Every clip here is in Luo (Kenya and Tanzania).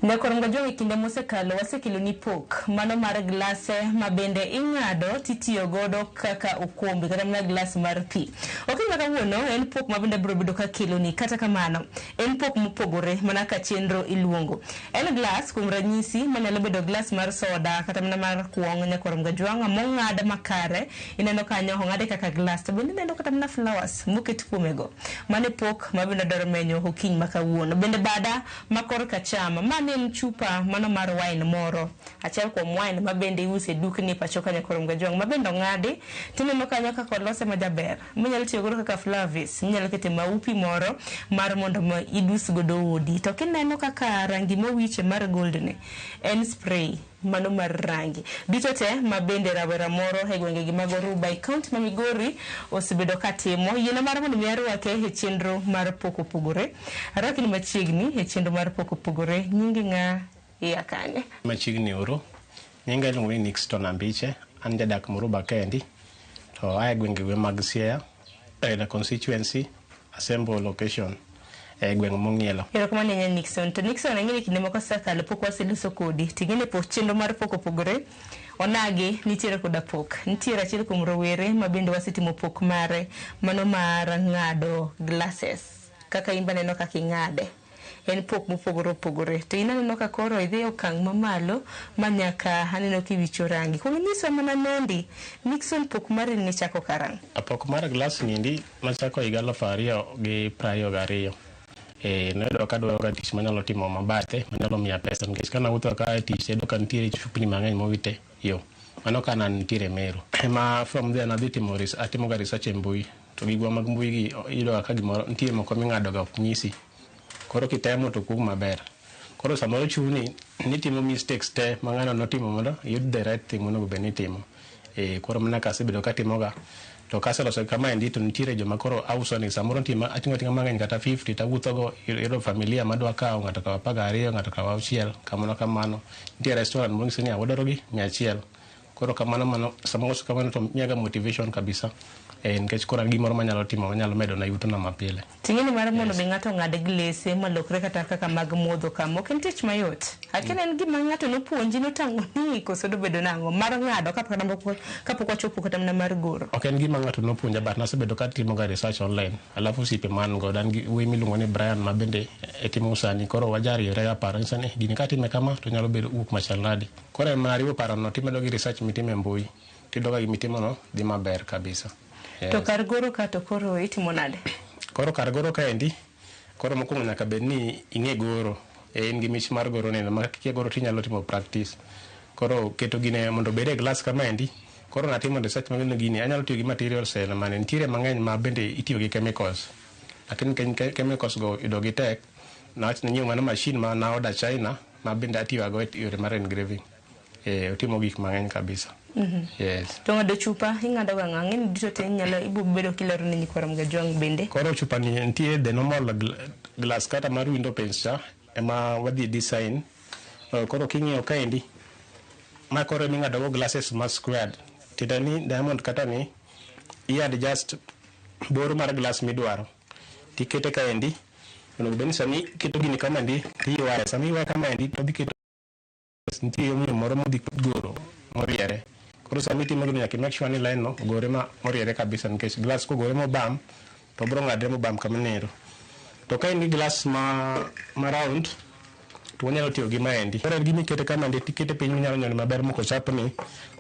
Nyakorongo Jong e kinde mosekalo wasekeloni pok mano mar glase ma bende ing'ado titiyo godo kaka okombe kata mana glas mar pi. Okinyi ma kawuono en pok ma bende abiro bedo kakeloni kata kamano en pok mopogore mana ka chenro iluongo. En glas kuom ranyisi manyalo bedo glas mar soda kata mana mar kuong' Nyakorongo Jwang' mong'ad makare ineno kanyo ong'ade kaka glas to bende ineno kata mana flowers moket kuomego. Mano e pok ma bende adwaro menyo okinyi ma kawuono. Bende bada ma korka cham ma ne en chupa mano mar wine moro achiel kuom wine ma bende iuso e dukni e pacho ka Nyakorom Gajwang' ma bende ong'adi tineno kanyo kaka olose majaber minyalo tiyo godo kaka flower vase minyalo kete maupi moro mar mondo mi idus godo odi to kineno kaka rangi mowiche mar gold ni en spray mano mar rangi duto te ma bende rawera moro e gwenge gi mag Oruba e kaunti ma Migori osebedo ka timo yiena mar mondo mi arwake e chenro mar pok opogore arwaki ni machiegni e chenro mar pok opogore nyingi ng'a iya kanye Machiegni uru. Nyinga iluongo ni Nixton Ambiche. An jadak Muruba kaendi. To aa e gwenge go mag Siaya, e constituency, Asembo location, e gweng' Mong'ielo. Erokamano ahinya Nixon. To Nixon ang'e ni kinde moko osekalo pok waseloso kodi. To ing'e ni pok chenro mar pok opogore. Onagi nitiere koda pok. Nitiere achiel kuom rowere ma bende wasetimo pok mare mano mar ng'ado glasses. Kaka in be aneno kaka ing'ade. En pok mopogore opogore. To in aneno ka koro idhi e okang' mamalo ma nyaka aneno kiwicho rangi. Kuom inyiswa mana nondi, Nixon pok mari nichako karang'o? Pok mar glas niendi nachako higa 2022. Noyudo ka adwaro ga tich manyalo timo mabathe manyalo miya pesa nikech kana awuotho ka e tich tayudo ka nitiere chupni mang'eny mowit e yo. Mano ka ne antiere Meru. Ema from there nadhi timo atimo ga research e mbui. To gigwa mag mbui gi iyudo ga ka gimoro nitie moko ming'ado ga ok nyisi. Koro kitemo to ok wuog maber. Koro samoro chuni ni itimo mistakes te ma ng'ano notimo mondo iyud the right thing monego bed ni itimo. Koro mana kasebedo katimoga to kaseloso kamaendi to nitiere joma koro auso ni samoro nitie ma ating'o ating'a mang'eny kata 50 tawuotho go iyudo familia madwa kawo ng'ato okawo 12 ng'ato okawo 6 kamano kamano. Nitie restaurant monyisi ni wadwaro gi 100. Koro kamano mano sama auso kamano to miyaga motivation kabisa nikech koro an gimoro manyalo timo manyalo medona yutona mapile. Ting'eni mar mondo mi ng'ato ong'ad glese malokre kata kaka mag modho kama ok en tich mayot. Akia ni en gima ng'ato nopuonji notang'oni koso dobedo nang'o mar ng'ado kapok wachopo kata mana mar goro. Ok en gima ng'ato nopuonja but nasebedo katimo ga research online. Alafu osiepe ma an godo an gi wuoyi miluongo ni Brian ma bende timo sani koro wajariwre ga paro anyise ni gini katime kama to nyalo bedo wuok machal nade. Koro en mana riwo parono timedo gi research mitimo e mbui tiyudo ka gimitimo no dhi maber kabisa. Yes. To kar goro ka to koro itimo nade? Koro kar goro kaendi, koro mokwongo nyaka bed ni ing'e goro. In gi mich mar goro neno ma kikia goro tinyalo timo practice. Koro keto gine mondo obed e glass kamaendi, koro natimo research mang'eny gini anyalo tiyo gi materials aina mane. Nitiere mang'eny ma bende itiyo gi chemicals. Lakini chemicals go yudo gi tek, nawach ni anyiew mana machine ma na order China ma bende atiyo go e yore mar engraving. Otimo gik mang'eny kabisa. Yes. To ng'ado chupa ing'ado ga ng'a? Ang'e ni duto te inyalo ibo bedo kilero ne nyikwa Ramogi Ajwang' bende. Koro chupa ni nitie the normal glass kata mar window panes cha ema wadhi design. Koro king'iyo kaendi ma koro ema ing'ado go glasses ma squared. Tiende ni diamond kata ni i adjust bor mar glass midwaro. Tikete kaendi onego bed ni sami iketo gini kamaendi tiywaye. Sama iywaye kamaendi to odhi keto nitie yo moro modhi goro moriere. Koro sama itimo gini nyaka i make sure ni line no ogore ma moriere kabisa nikech glass kogore mobam to biro ng'adre mobam kama nero. To ka in gi glass ma round to wanyalo tiyo gi maendi. Koro en gima ikete kamaendi tikete piny minyalo nyono maber mok ochapni.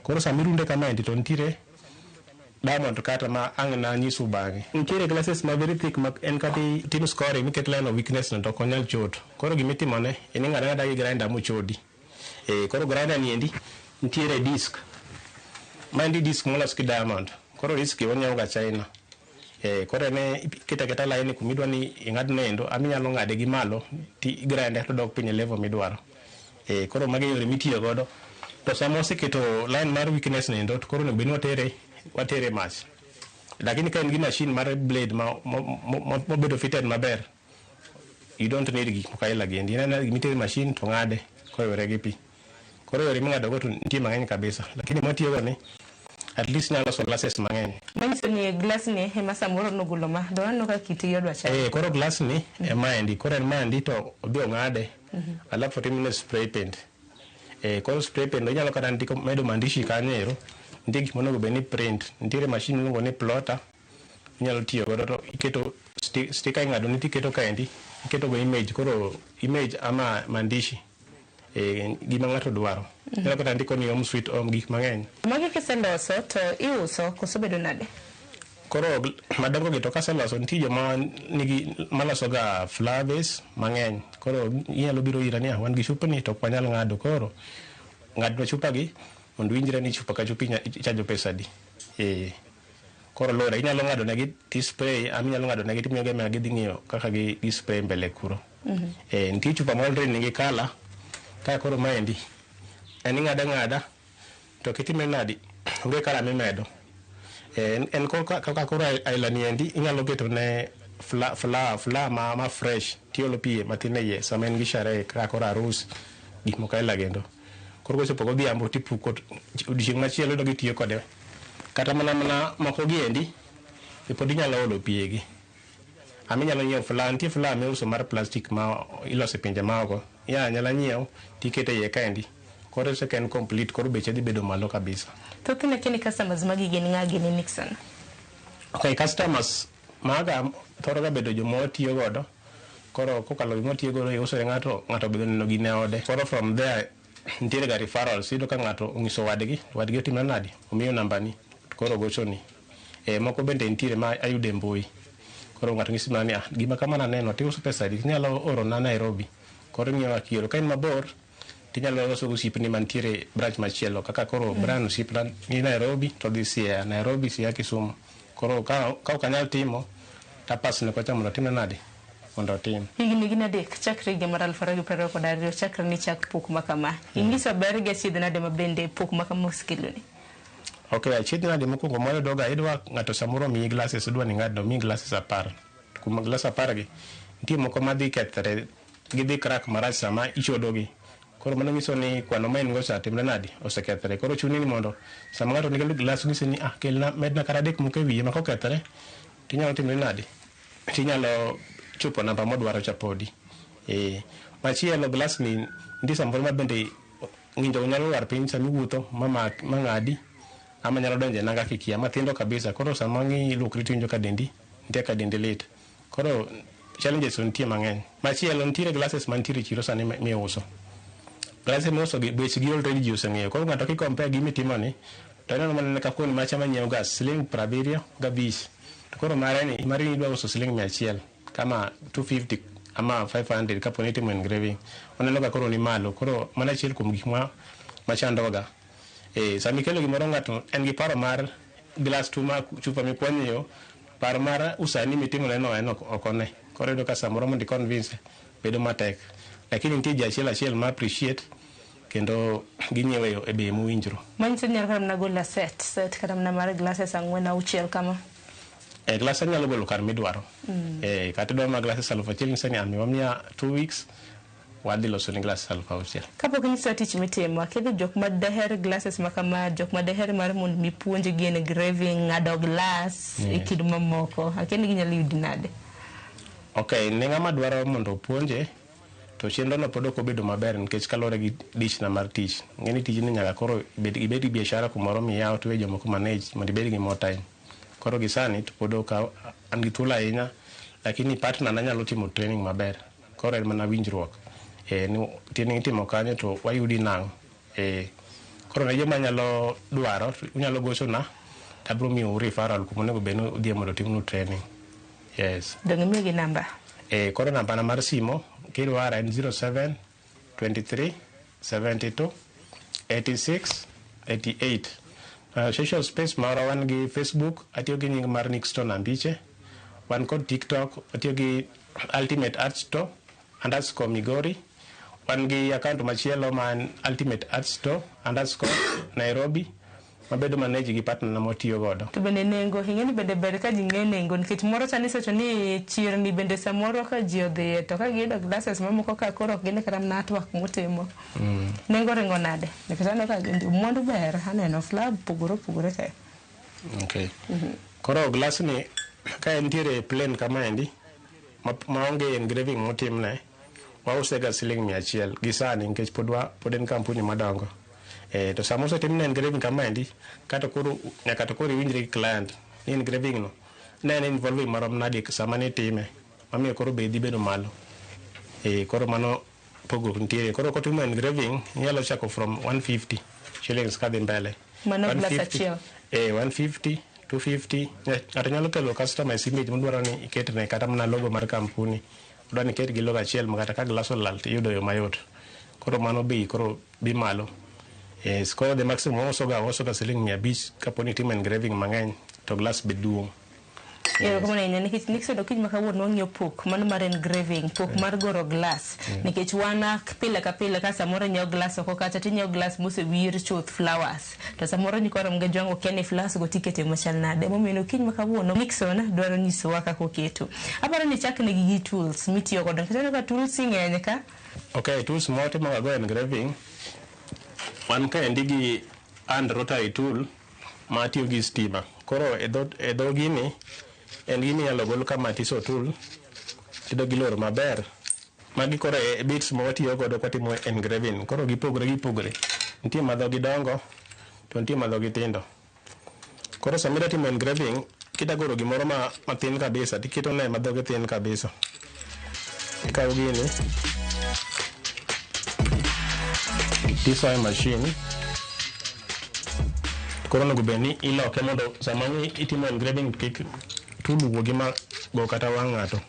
Koro sama irunde kamaendi to nitiere diamond kata ma ang' nanyisu bang'e. Nitiere glasses ma very thick ma en kata itim scoring miket line of weakness no to ok onyal chot. Koro gimitimone en ing'ade ang'ada gi grinder mochodi. Koro grinder ni endi nitiere disc. Maendi disc molos gi diamond. Koro disc gi wanyiewo ga China. Koro en iketo aketa line kuma idwa ni ing'adne endo ama inyalo ng'ade gi malo ti grinde to odok piny e level midwaro. Koro mago e yore mitiyo godo. To sama waseketo line mar weakness ni endo to koro onego bed ni watere e mach. Lakini ka in gi machine mar blade ma mobedo fitted maber, you don't need gik moko aila gi endi. En aena gima itere e machine to ng'ade koriwore gi pi. Koro yore ming'ado go to nitie mang'eny kabisa. Lakini mwatiyo go ni at least nyalo loso glasses mang'eny. Manyiso ni glass ni ema samoro nogolo ma. Do aneno ka kite odwa chalo. Koro glass ni ema endi. Koro en maendi to odhi ong'ade. Alafu timne spray paint. Koro spray paint inyalo kata ndiko medo maandishi kanyo ero. Nitie gik monego bed ni print. Nitiere machine miluongo ni plotter. Inyalo tiyo godo to iketo sticker ing'ado ni tiketo kaendi. Iketo go image koro image ama maandishi. Gima ng'ato dwaro. Inyalo kata ndiko ni home sweet home gik mang'eny. Magi kiseloso to iuso koso bedo nade? Koro madongo gi to kaseloso nitie joma nigi maloso ga flowers mang'eny. Koro inyalo biro ira ni wan gi chupni to ok wanyal ng'ado. Koro ng'adnwa chupa gi mondo winjre ni chupa ka chupa ichajo pesa adi. Koro luwore inyalo ng'ado negi ti spray ama inyalo ng'ado negi timiyogi amiya gidhi ng'iyo kaka gi spray mbele kuro. Nitie chupa ma already nigi colour ka koro maendi en ing'ado ang'ada to kitime nadi onge colour mimedo. En kaka koro aila ni endi inyalo keto ne flower ma fresh tiolo pi matin e iye sama en gi sherehe kaka koro arus gik moko aila gendo. Koro kochopo godhiambo tipuko odiochieng' machielo idog itiyo kode. Kata mana moko gi endi pod inyalo olo pi egi. Ama inyalo nyiewo flower, nitie flower miuso mar plastic ma iloso e pinje maoko. Inyalo anyala nyiewo tikete iye kaendi. Koro ka en complete koro beche dhi bedo malo kabisa. Thothne kini customers magi gin ng'a gini Nixon? Okay, customers maga thoro ga bedo joma watiyo godo. Koro kokalo gima watiyo godo iuso ne ng'ato, ng'ato be oneno gine ode. Koro from there nitiere ga referrals, iyudo ka ng'ato onyiso wadgi, wadgi otimo nadi, omiyo nambani, koro ogochoni. Moko bende nitiere ma ayudo e mbui. Koro ng'ato nyisi mana ni ah, gima kama naneno tiuso pesa adi, inyalo orona Nairobi. Koro ing'iyo kaka ka in mabor tinyalo loso gi osiepni mantiere branch machielo kaka koro Brian osiepna ni Nairobi to dhi Siaya, Nairobi Siaya Kisumu. Koro ka ok anyal timo tapasne kocha mondo otimne nadi mondo otim. Higni gin adek chakre higa mar 2022 chakre ni chak pok ma kama. Inyiso ber gi achiedh nade ma bende pok ma kama osekeloni? Okay, achiedh nade mokwongo mwayudoga idwa ng'ato samoro omiyi glasses idwa ni ng'adno omiyi glasses 10. Kuom glass 10 gi nitie moko madhi kethre gidhi crack marach sama ichodogi. Koro mano nyiso ni kwano ma in go cha timre nadi osekethre. Koro chuni ni mondo sama ng'ato nigi glass nyise ni ah kelna medna kar adek moko e wiye ma kokethre tinyalo timre nadi tinyalo chopo namba modwaro cha podi. Machielo glass ni nitie samoro ma bende ng'injo nyalo lwar piny sama iwuotho ma ng'adi ama nyalo donjo e nanga kikia mathindo kabisa. Koro sama iluokri tiwinjo ka dendi nitie ka dendi lit. Koro challenges nitie mang'eny. Machielo nitiere glasses mantiere e chiro sani miuso. Glasses miuso gi bechgi already ji oseng'eyo. Koro ng'ato ki compare gi mitimo ni to ineno mana ka kuon macha manyiewo ga siling 75. To koro mare ni mari idwa uso siling 100 kama 250 ama 500 kapo ni itimo engraving. Oneno ka koro ni malo. Koro mano achiel kuom gik ma machandoga. Sama ikelo gimoro ng'ato en gi paro mar glass tu ma chupa mikwanyo yo, paro mar usani mitimo ne no en ok one. Koro iyudo ka samoro mondo i convince bedo matek. Lakini nitie ji achiel achiel ma appreciate kendo ginyiewo e bei mowinjore. Manyiso ni nyalo kata mana golo set kata mana mar glasses 4 6 kama. Glass anyalo golo kar midwaro. Kata idwaro mar glasses 1000 nyise ni miwa miya 2 weeks wadhi loso ni glasses 6000. Kapok inyisowa tich mitimo, akedho jok ma daher glasses ma kama, jok ma daher mar mondo mipuonjgi engraving, ng'ado glass e kind mamoko. Akia ni ginyalo yudi nade? Okay, ne ng'ama dwaro mondo opuonje to chenro no pod ok obedo maber nikech kaluwore gi dichna mar tich. Ing'e ni tijni nyaka koro ibed gi biashara kumoro miyaw tiwe jomoko manage mondo ibed gi more time. Koro gi sani to pod ok an gi thuolo ahinya, lakini partner na nyalo timo training maber. Koro en mana winjruok. Ni training itimo kanyo to wayudi nang'o. Koro ne joma nyalo dwaro, unyalo gochona to abiro miyou referral kuma onego bed ni udhiye mondo otimnu training. Yes. Dong' imiyogi namba? Koro nambana mar simo kidwara en 07 23 72 86 88. Social space mara wan gi Facebook, atiyo gi nying mar Nixton Ambiche. Wan kod TikTok, atiyo gi Ultimate Art Store underscore Migori. Wan gi account machielo ma en Ultimate Art Store underscore Nairobi mabedo manage gi partner na mwatiyo godo. To bende nengo, ing'e ni bende ber ka ji ng'e nengo nikech moro sani isewacho ni chirni bende samoro ka ji odhiye to ka giyudo glasses mamoko ka koro ok gine kata mana artwork motimo. Nengo ringo nade? Nikech aneno ka mwandu ber, aneno flower opogore opogore kae. Okay. Koro glass ni ka entiere plain kamaendi maonge engraving motimne Wause ga siling 100 gi sani nikech pod en kampuni madongo. To sama osetimne engraving kamaendi, kata koro nyaka to koro iwinjri gi client ni engraving no ne en involving marom nade sama nitime, mamiyo koro bei dhi bedo malo. Koro mano pogruok nitiere. Koro kotimo engraving inyalo chako from 150 shillings kadhi mbele. Mano glass 150, achiel. 150, 250. Ng'ato nyalo kelo customized image modwaro ni iketne kata mana logo mar kampuni. Odwa ni iket gi logo achiel ma kata ka glass olal to iyudo yo mayot. Koro mano bei koro dhi malo. Yes, koro the maximum wauso ga siling 500 kapo ni itimo engraving mang'eny to glass be duong'. Erokamano ahinya nikech Nixon okinyi ma kawuono wang'iyo pok mano mar engraving, pok mar goro glass. Nikech wan pile ka pile ka samoro inyiewo glass oko kacha tinyiewo glass mosewir chuth flowers. To samoro nyikwa Ramogi Ajwang' okia ni flowers go tikete machal nade. Emomiyo okinyi ma kawuono Nixon dwaro nyisowa kaka oketo. Aparo ni ichak negi gi tools mitiyo godo nikech aneno ka tools ng'eny ka. Okay, tools ma watimo ga go engraving, wan kaendi gi hand rotary tool ma tiyo gi stima. Koro e dho gini en gini inyalo gol kama tiso tool tido gi loro maber. Magi koro e bits ma watiyo godo kwatimo engraving. Koro gipogore gipogore. Nitie ma dhogi dongo to nitie ma dhogi tindo. Koro sama idwa timo engraving, kida goro gimoro ma mathin kabisa tiketo ne ma dhoge thin kabisa. Ikawo gini tisoye machine. Koro onego bed ni iloke mondo sama itimo engraving kik tool wuogi ma go kata wang' ng'ato.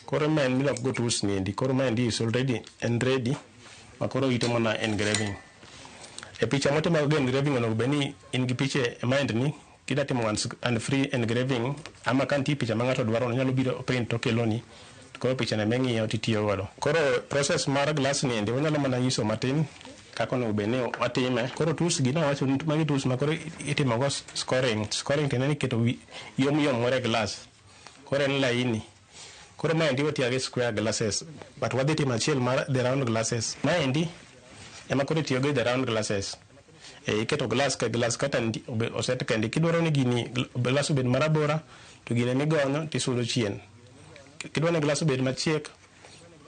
Koro ma en miloko go tools ni endi. Koro ma endi is already en ready ma koro ito mana engraving. E picha motimo go engraving onego bed ni in gi picha e mind ni kida timo hand free engraving ama ka nitie picha ma ng'ato dwaro onyalo biro print to okeloni. Koro picha no eming'iyo titiyo godo. Koro process mar glass ni endi wanyalo mana nyiso matin kaka onego bed ni watime. Koro tools gi nawacho ni magi tools ma koro itimo go scoring. Scoring tiende ni iketo yom yom moro e glass. Koro en laini. Koro maendi watiyo gi square glasses but wadhi timo achiel mar the round glasses. Maendi ema koro itiyo go e the round glasses. Iketo glass ka glass kata oset kendi. Kidwaro ni gini glass obed marabora to gine migonyo tisudo chien. Kidwaro ni glass obed machiek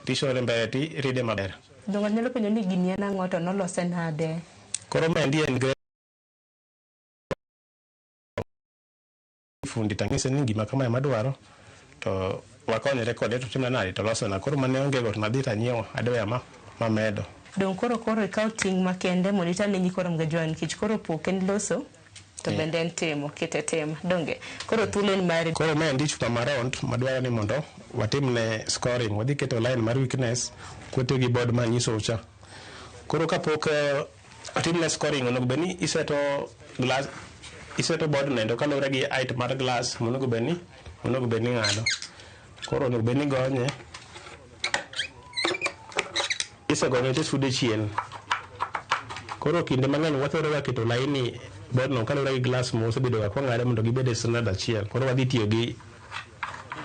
tisore mbele tiride maber. Dongo nyalo penjo ni gini en ang'o to nolose nade? Koro maendi en fundi tang'ise ni gima kama ema adwaro to wakonyre kode to timna nade to losona. Koro mane onge go to nadhi tanyiewo hardware ma mamedo. Dong koro ikawo ting' makende mondo itane nyikwa Ramogi Ajwang' nikech koro pok en loso to bende en timo kete tim donge koro thuolo en mari. Koro maendi chupa ma round madwaro ni mondo watimne scoring. Wadhi keto line mar weakness kwatiyo gi board manyiso cha. Koro kapok otimne scoring onego bed ni iseto glass iseto board no endo kaluwore gi height mar glass monego bed ni ng'ado. Koro onego bed ni igonye. Kisegonye tisude chien. Koro kinde mang'eny wathoro ga keto laini board no kaluwore gi glass mosebedo ga kwang'ade mondo gibed e standard achiel. Koro wadhi tiyo gi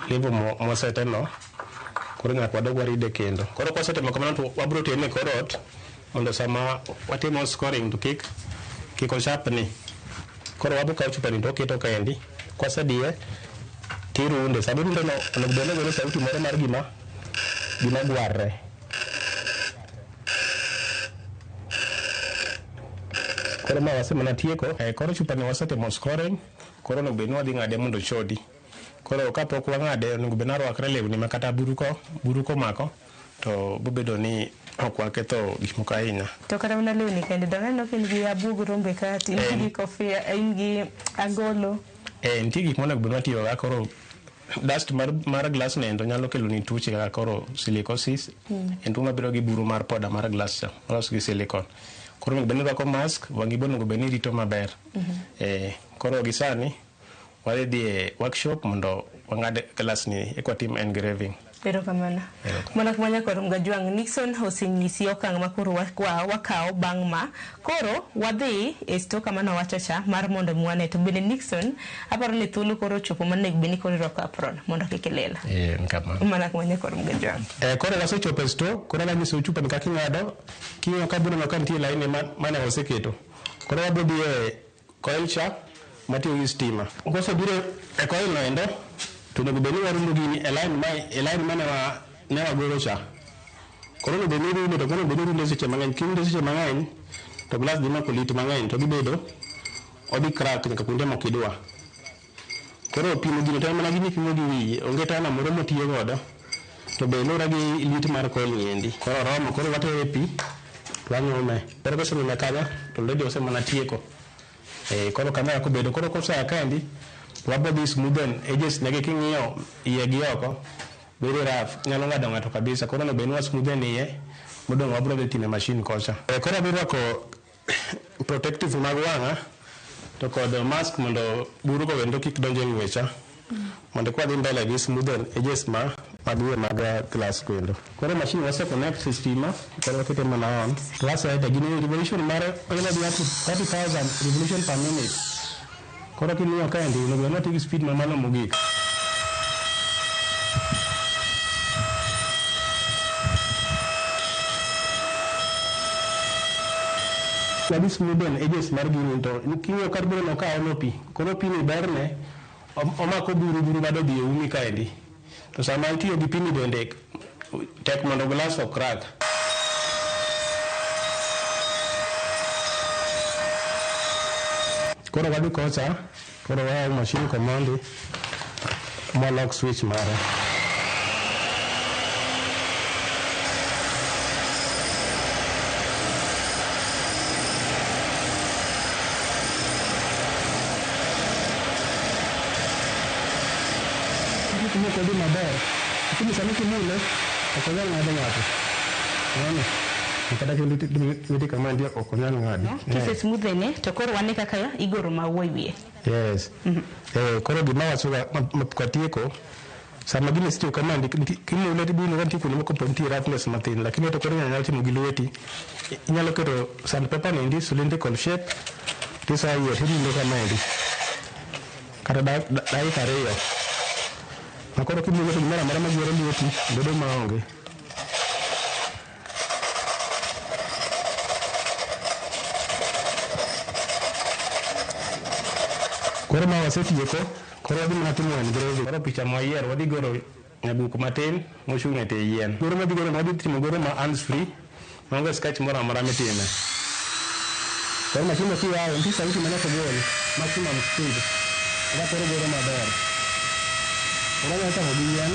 level mosete no. Koro nyaka wadog waride kendo. Koro kwasetimo kamano to wabro tene e kor ot mondo sama watimo scoring to kik ochapni. Koro wabo kawo chupa ni to waketo kaendi. Kwasediye tirunde. Sama irunde no onego bed ni ogolo sauti moro mar gima gwarre. Koro ma wasemana tieko. Koro chupa ni wasetimo scoring. Koro onego bed ni wadhi ng'ade mondo ochodi. Koro kapok wang'ade onego bed ni arwakre lewni ma kata buru komako to bobedo ni ok waketho gik moko ahinya. To kata mana lewni kende dong aneno ka in gi abuog rombe ka to in gi kofia in gi angolo. Nitie gik monego bed ni watiyo go koro dust mar glass no endo nyalo kelo ni tuoche kaka koro silicosis. En tuo mabiro gi buru mar poda mar glass cha molos gi silicon. Koro onego bed ni irwako mask, wang'i be onego bed ni irito maber. Koro gi sani wadhi dhi e workshop mondo wang'ad glass ni eka watim engraving. Erokamano. Mana kuma nyakor Mgajwang' Nixon osenyisi okang' ma koro wakawo bang' ma. Koro wadhi e sto kama nowacho cha mar mondo mi wane. To bende Nixon aparo ni thuolo koro ochopo monego bed ni koro irwako apron mondo kik ilil. En kamano. Mana kuma nyakor Mgajwang'. Koro wasechopo e sto, koro anyisou chupa ni kaka ing'ado, king'iyo ka biro neno ka nitie laini mane waseketo. Koro wabiro dhi e coil cha matiyo gi stima. Kwasebiro e coil no endo, to onego bed ni warundo gini e line mane wa ne wagoro cha. Koro onego bed ni irude, to ok onego bed ni irude seche mang'eny. Kirude seche mang'eny to glass dhi mako lit mang'eny to gibedo odhi crack nyaka kuonde mok idwa. Koro pimo gino to en mana gima ipimo gi wiyi, onge tana moro motiyo godo to be luwore gi lit mar coil ni endi. Koro oromo, koro watere e pi to wanyume. Koro kosenyume kanyo to already osemana tieko. Koro kama e kaka obedo. Koro kosea kaendi wabo dhi smoothen edges negi king'iyo iye gi oko very rough, nyalo ng'ado ng'ato kabisa. Koro onego bed ni wa smoothen iye modong' wabro dhi timo e machine kocha. Koro adhi rwako protective mag wang'a to kod mask mondo buru go kendo kik donj e ng'wecha mondo kwa dhi mbele gi smoothen edges ma mag iye mag glass kendo. Koro machine wase connect e stima, koro wakete mana on. To wasete gini revolution mare onyalo dhi up to 30,000 revolution per minute. Koro king'iyo kaendi onego bed ni wati gi speed mamalo mogik. Wadhi smoothen edges mar gini to king'iyo kar biro no ka olo pi. Koro pi ni berne omako buru buru madodhi e umi kaendi. To sama itiyo gi pi ni bende tek mondo glass ok crack. Koro wadhi kocha, koro wayawo machine komondi mwalok switch mare. Kik odhi maber, lakini sani kimule ok onyal ng'ado ng'ato. Unaona? Kata lweti kama nitie ok onyal ng'adi. Kise smoothene to koro wane kaka igoro maua e wiye. Yes. Koro gima awachoga mapok atieko, sama gini osetiyo kama kimule to ibiro ka nitie kuonde moko nitie roughness matin, lakini to koro inyalo timo gi lweti. Inyalo keto sandpaper ni endi cylindrical shape tisoyo iye tirundo kamaendi kata dakika ariyo. Ma koro kimulo to gimoro amora magwero lweti bedo maonge. Koro ma wasetieko, koro wadhi mana timo engraving. Koro picha mwayiero wadhi goro nyabuk matin mochung' e tie yien. Goro madhi goro wadhi timo goro ma hands free maonge sketch moro amora mitime. Koro machine no kiyawo nitie sauti ma nyaka ogol maximum speed eka koro goro maber. Koro wanyalo chako gi yien.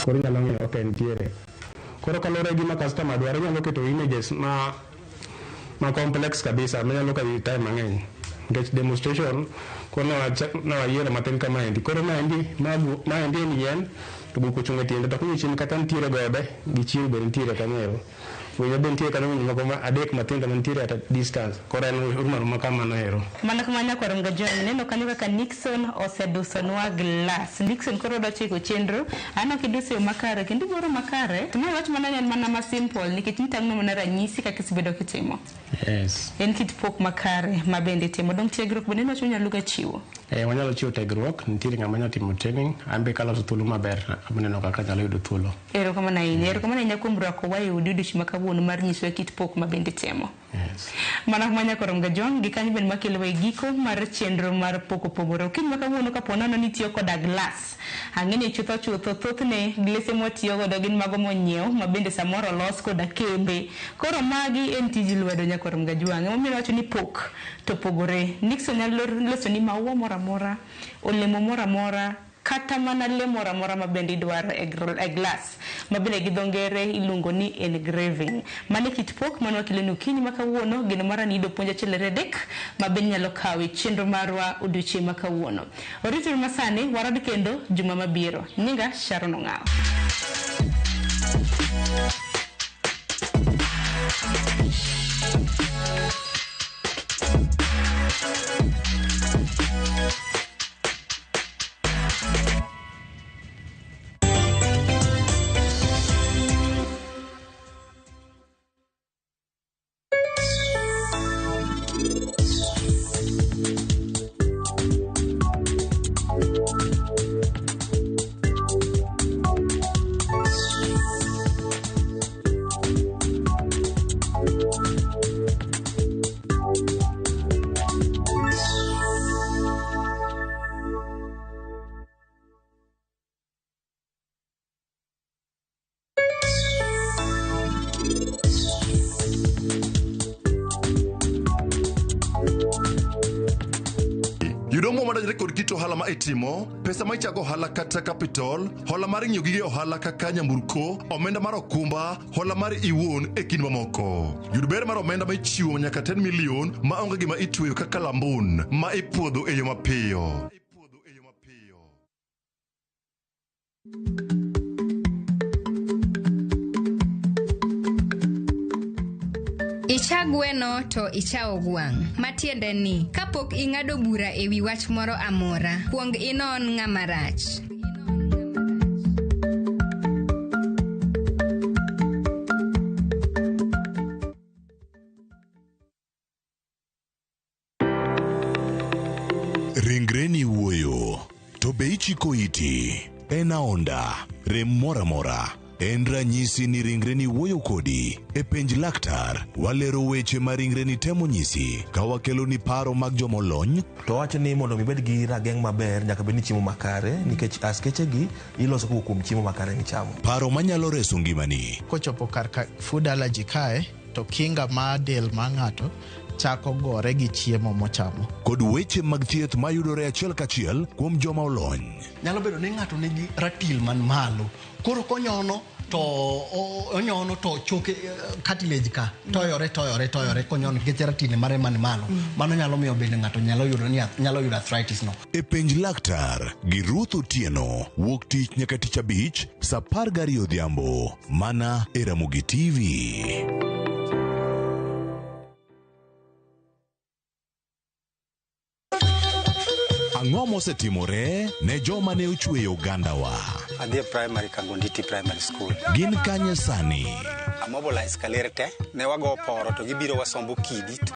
Koro inyalo ng'iyo kaka entiere. Koro kaluwore gi gima customer dwaro, inyalo keto images ma complex kabisa manyalo kawi time mang'eny. Nikech demonstration koro nawayiero matin kamaendi. Koro maendi en yien to buk ochung' e tiende to king'iyo chien kata nitiere gode gi chieng' be nitiere kanyo ero. Winyo be nitie kanyo winyo moko ma adek matindo mantiere at a distance. Koro en orumo aruma kamano ero. Mana kamano nyakwar Mgajwang', ineno kanyo kaka Nixon osedusonwa glass. Nixon koro dwa chiko chenro, aneno kiduso e yo makare kendo igoro makare. To mae wach mana ni en mana ma simple nikech nitang'o mana ranyisi kaka isebedo kitimo. Yes. En kit pok makare ma bende itimo. Dong tiegruok bende en wach minyalo ga chiwo. Wanyalo chiwo tiegruok, nitiere ng'ama nyalo timo training, an be kaloso thuolo maber, aboneno kaka anyalo yudo thuolo. Erokamano ahinya. Erokamano ahinya kuom rwako wa e odi odiochieng' ma kawuono. kawuono mar nyisowa kit pok ma bende temo. Yes. Mana kuma nyaka rom ga John, gi kanyo bende makelo e giko mar chenro mar pok opogore. Okinyi ma kawuono kapo nono ni itiyo koda glass. Ang'e ni chutho chutho thothne glese mwatiyo godo gin mago monyiew ma bende samoro olos koda kembe. Koro magi en tij lwedo nyaka rom ga Jwang'. Emomiyo awacho ni pok to pogore. Nixon nyalo loso ni maua moro amora, olemo moro amora, kata mana le moro amora ma bende idwaro e glass ma bende gi dho ngere iluongo ni engraving. Mano e kit pok mane wakeloni okinyi ma kawuono. Geno mara ni iyudo puonj achiel ariyo adek ma bende nyalo kawo e chenro marwa odiochieng' ma kawuono. Orituru masani, warad kendo juma mabiro. Nyinga Sharon Ong'awo. Yudo omuom madonjore kod kit ohala ma itimo, pesa ma ichago ohala kata capital, hola mar ng'iewo gige ohala kaka nyamburko, omenda mar okumba, hola mar iwuon e kind mamoko. Yud ber mar omenda ma ichiwo nyaka 10 million ma onge gima itweyo kaka lambun ma ipuodho e yo mapiyo. Icha gweno to ichawo gwang'. Matiende ni, kapok ing'ado bura e wi wach moro amora, kuong inon ng'ama rach. Ringreni wuoyo, to be ichiko iti? En aonda, rem moro amora. En ranyisi ni ringreni wuoyo kodi. E penj laktar, walero weche ma ringreni temo nyisi ka wakeloni paro mag jomolony. To wacho ni mondo mi ibed gi rageng' maber nyaka bed ni chiemo makare nikech askeche gi iloso kowuok kuom chiemo makare michamo. Paro manyalo reso ngimani. Kochopo kar ka food allergy kae to kinga mar del mar ng'ato chako gore gi chiemo mochamo. Kod weche mag thieth mayudore achiel kachiel kuom joma olony. Nyalo bedo ni ng'ato nigi ratil man malo, koro konyono to onyono to choke cartilage ka toyore toyore toyore konyono nikech ratil mare man malo. Mano nyalo miyo bende ng'ato nyalo yudo ni nyalo yudo arthritis no. E penj laktar gi Ruth Otieno wuok tich nyaka tich abich saa 12 odhiambo mana e Ramogi TV. Ang'o mosetimore ne joma ne ochweyo ogandawa? Adhi e primary Kangonditi Primary School. Gin kanye sani? Amobilize kaler te, ne wago poro to gibiro wasombo kidi.